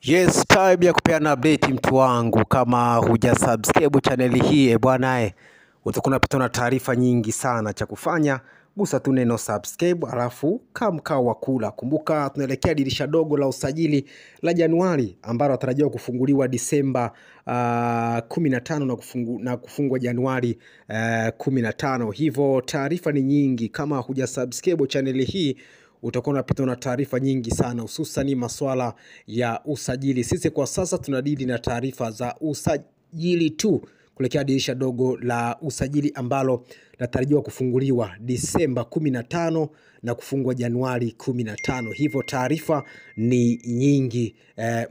Yes, time ya kupeana update mtu wangu. Kama huja subscribe channel hii bwana, utakuwa unapitwa na taarifa nyingi sana. Cha kufanya gusa tu neno subscribe, alafu kaa mkao wa kula. Kumbuka tunaelekea dirisha dogo la usajili la Januari ambalo natarajiwa kufunguliwa Disemba 15 na kufungwa Januari 15. Hivyo taarifa ni nyingi. Kama huja subscribe channel hii utakuwa unapitwa na taarifa nyingi sana, hususan masuala ya usajili. Sisi kwa sasa tunadili na taarifa za usajili tu kuelekea dirisha dogo la usajili ambalo natarajiwa kufunguliwa Disemba 15 na kufungwa Januari 15. Hivyo taarifa ni nyingi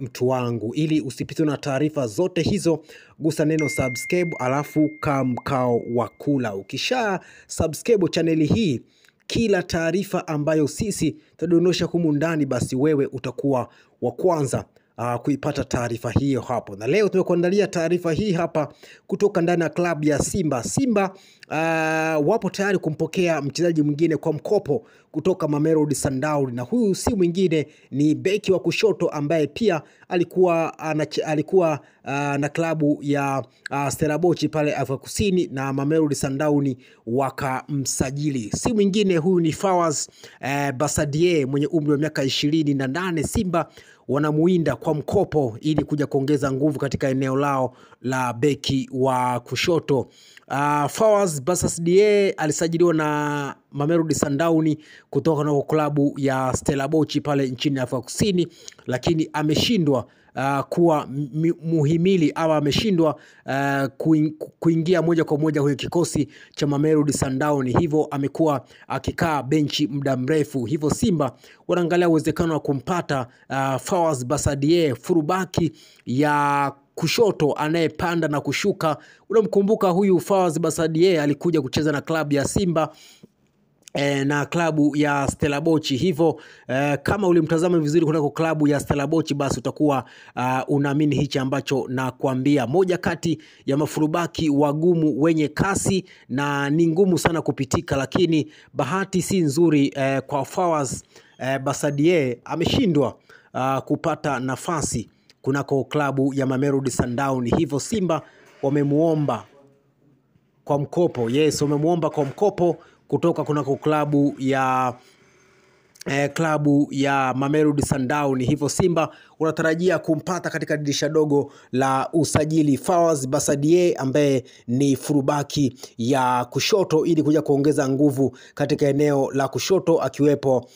mtu wangu. Ili usipitwe na taarifa zote hizo, gusa neno subscribe alafu kaa mkao wa kula. Ukisha subscribe channel hii, kila taarifa ambayo sisi tutadondosha humu ndani, basi wewe utakuwa wa kwanza kuipata taarifa hiyo hapo. Na leo tumekuandalia taarifa hii hapa kutoka ndani ya klabu ya Simba. Simba wapo tayari kumpokea mchezaji mwingine kwa mkopo kutoka Mamelodi Sundowns, na huyu si mwingine ni beki wa kushoto ambaye pia alikuwa na klabu ya Stellenbosch pale Afrika Kusini, na Mamelodi Sundowns wakamsajili. Si mwingine huyu ni Fawaz Basadien mwenye umri wa miaka 28. Simba wanamuinda kwa mkopo ili kuja kuongeza nguvu katika eneo lao la beki wa kushoto. Fawaz Basadien alisajiliwa na Mamelodi Sundowns kutoka na klabu ya Stellenbosch pale nchini Afrika Kusini, lakini ameshindwa kuwa muhimili au ameshindwa kuingia moja kwa moja kwenye kikosi cha Mamelodi Sundowns. Hivyo amekuwa akikaa benchi muda mrefu. Hivyo Simba wanaangalia uwezekano wa kumpata Fawaz Basadien, furubaki ya kushoto anayepanda na kushuka. Unamkumbuka huyu Fawaz Basadien alikuja kucheza na klabu ya Simba na klabu ya Stellenbosch. Hivyo kama ulimtazama vizuri kunako klabu ya Stellenbosch, basi utakuwa unaamini hichi ambacho nakwambia. Moja kati ya mafurubaki wagumu wenye kasi na ni ngumu sana kupitika, lakini bahati si nzuri kwa Fawaz Basadien ameshindwa kupata nafasi kunako klabu ya Mamelodi Sundowns. Hivyo Simba wamemuomba kwa mkopo. Yes, wamemuomba kwa mkopo kutoka kunako klabu ya Mamelodi Sundowns. Hivyo Simba unatarajia kumpata katika dirisha dogo la usajili Fawaz Basadien ambaye ni furubaki ya kushoto ili kuja kuongeza nguvu katika eneo la kushoto, akiwepo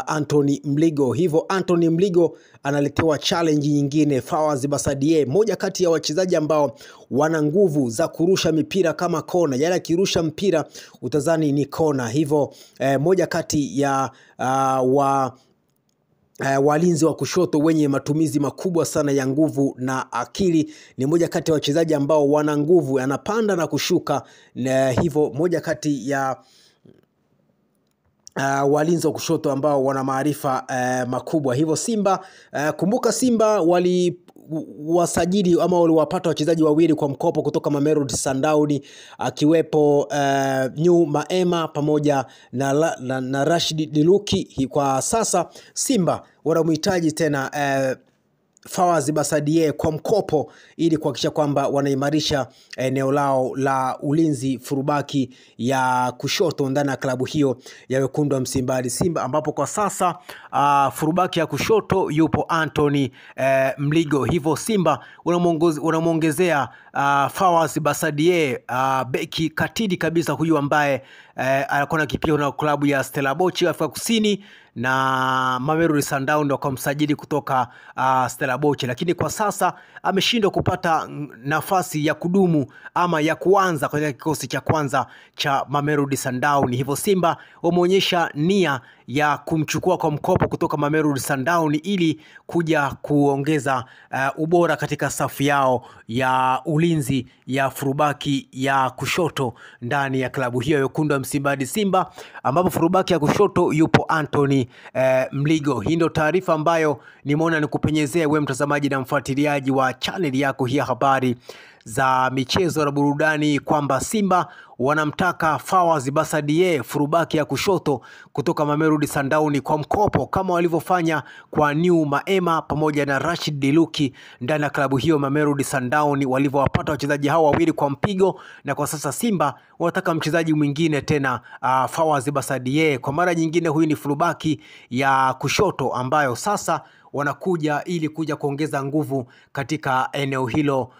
Anthony Mligo. Hivyo Anthony Mligo analetewa challenge nyingine. Fawaz Basadien, moja kati ya wachezaji ambao wana nguvu za kurusha mipira kama kona, yaani akirusha mpira utazani ni kona. Hivyo moja kati ya walinzi wa kushoto wenye matumizi makubwa sana ya nguvu na akili. Ni moja kati ya wachezaji ambao wana nguvu, anapanda na kushuka, na hivyo moja kati ya walinzi wa kushoto ambao wana maarifa makubwa. Hivyo Simba, kumbuka Simba wali wasajili ama waliwapata wachezaji wawili kwa mkopo kutoka Mamelodi Sundowns, akiwepo New Maema pamoja na Rashid Diluki. Kwa sasa Simba wanamhitaji tena Fawaz Basadien kwa mkopo ili kuhakikisha kwamba wanaimarisha eneo lao la ulinzi furubaki ya kushoto ndani ya klabu hiyo ya wekundu wa Msimbazi Simba, ambapo kwa sasa furubaki ya kushoto yupo Anthony Mligo. Hivyo Simba unamuongezea Fawaz Basadien, beki katili kabisa huyu ambaye alikuwa anakipiga na klabu ya Stellenbosch Afrika Kusini na Mamelodi Sundowns wakamsajili kutoka Stellenbosch, lakini kwa sasa ameshindwa kupata nafasi ya kudumu ama ya kuanza katika kikosi cha kwanza cha Mamelodi Sundowns. Hivyo Simba wameonyesha nia ya kumchukua kwa mkopo kutoka Mamelodi Sundowns ili kuja kuongeza ubora katika safu yao ya ulinzi ya furubaki ya kushoto ndani ya klabu hiyo wekundu wa Msimbazi Simba, ambapo furubaki ya kushoto yupo Anthony Mligo. Hii ndio taarifa ambayo nimeona nikupenyezee wewe mtazamaji na mfuatiliaji wa channel yako hii ya habari za michezo na burudani kwamba Simba wanamtaka Fawaz Basadien furubaki ya kushoto kutoka Mamelodi Sundowns kwa mkopo kama walivyofanya kwa New Maema pamoja na Rashid Diluki ndani ya klabu hiyo Mamelodi Sundowns, walivyowapata wachezaji hao wawili kwa mpigo, na kwa sasa Simba wanataka mchezaji mwingine tena, Fawaz Basadien. Kwa mara nyingine, huyu ni furubaki ya kushoto ambayo sasa wanakuja ili kuja kuongeza nguvu katika eneo hilo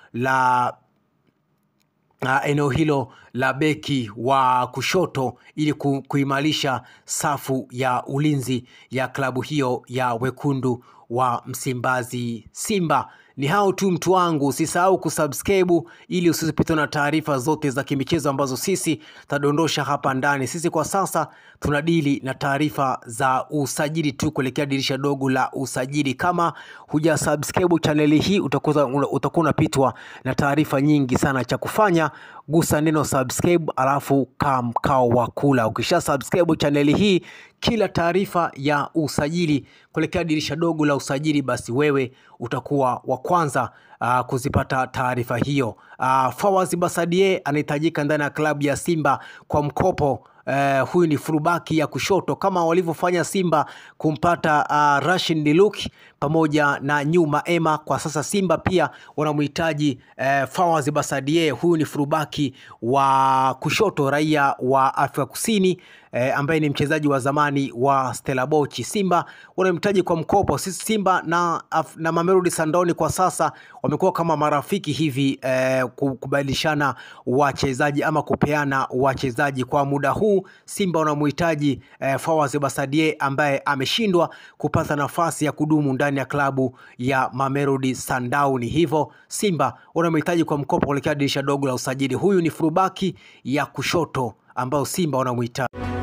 la beki wa kushoto ili kuimarisha safu ya ulinzi ya klabu hiyo ya wekundu wa Msimbazi Simba. Ni hao tu mtu wangu, usisahau kusubscribe ili usipitwe na taarifa zote za kimichezo ambazo sisi tadondosha hapa ndani. Sisi kwa sasa tunadili na taarifa za usajili tu kuelekea dirisha dogo la usajili. Kama hujasubscribe chaneli hii utakuwa unapitwa na taarifa nyingi sana. Cha kufanya, gusa neno subscribe alafu kaa mkao wa kula. Ukisha subscribe chaneli hii, kila taarifa ya usajili kuelekea dirisha dogo la usajili, basi wewe utakuwa wa kwanza kuzipata taarifa hiyo. Fawaz Basadien anahitajika ndani ya klabu ya Simba kwa mkopo. Huyu ni furubaki ya kushoto kama walivyofanya Simba kumpata Rashid Diluki pamoja na New Maema. Kwa sasa Simba pia wanamhitaji Fawaz Basadien. Huyu ni furubaki wa kushoto raia wa Afrika Kusini, ambaye ni mchezaji wa zamani wa Stellenbosch. Simba wanamhitaji kwa mkopo. Sisi Simba na Mamelodi Sundowns kwa sasa wamekuwa kama marafiki hivi, kubadilishana wachezaji ama kupeana wachezaji. Kwa muda huu Simba wanamhitaji Fawaz Basadien ambaye ameshindwa kupata nafasi ya kudumu ndani ya klabu ya Mamelodi Sundowns. Hivyo Simba wanamhitaji kwa mkopo kuelekea dirisha dogo la usajili. Huyu ni furubaki ya kushoto ambao Simba wanamhitaji.